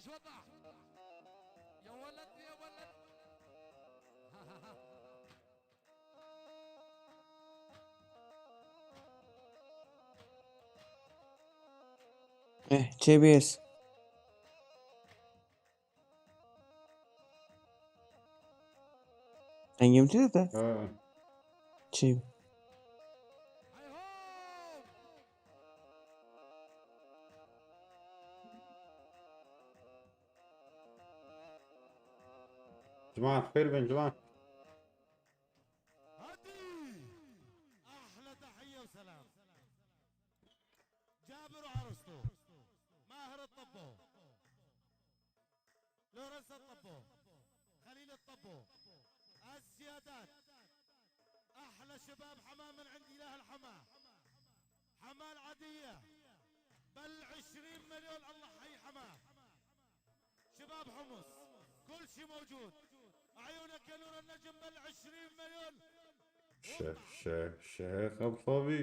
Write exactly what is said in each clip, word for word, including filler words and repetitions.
وضح. يا ولد، يا ولد. Eh, çê bês. Engê min tê de? Ha. Çê. Cemaat, xêr bin, cemaat. هادي، أحلى تحية وسلام. جابر وعروسته، ماهر الطبو، لورنس الطبو، خليل الطبو، السيادات، أحلى شباب حماة من عند إله الحماة. حماة العادية، بل عشرين مليون، الله حي حماة. شباب حمص، كل شي موجود. عيونك يا نور النجم، بل عشرين مليون. Şe-, şe-, Şehek Abtabi.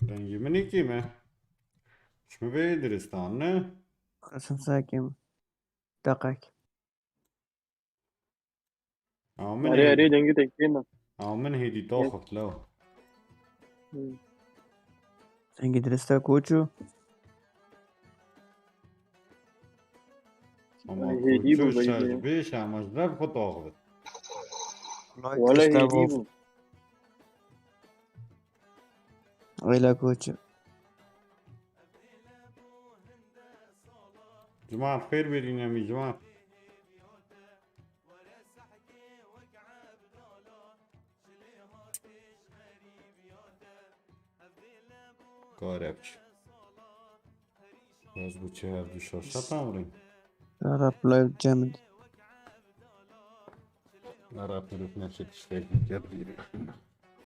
Dengê min ê kêm e. Çi min vê dirist anî? Xesim sakim. Deqek. Ama min Erê, erê, hêdî, dengê te kêm e. Ama min hêdî taxif lew. Hı. Dengê dirist e koço. Ama Ay, hêdî koço bû, şer bêyî. Bê şema ji dev xwe taxif. Wala hêdî bû. Wêla koço. Cimat xêr bêrîne min cimat. Kare biç. Ez bu çi her du şaşa tamrin. Rap live cemid. Rap live ne çek işte.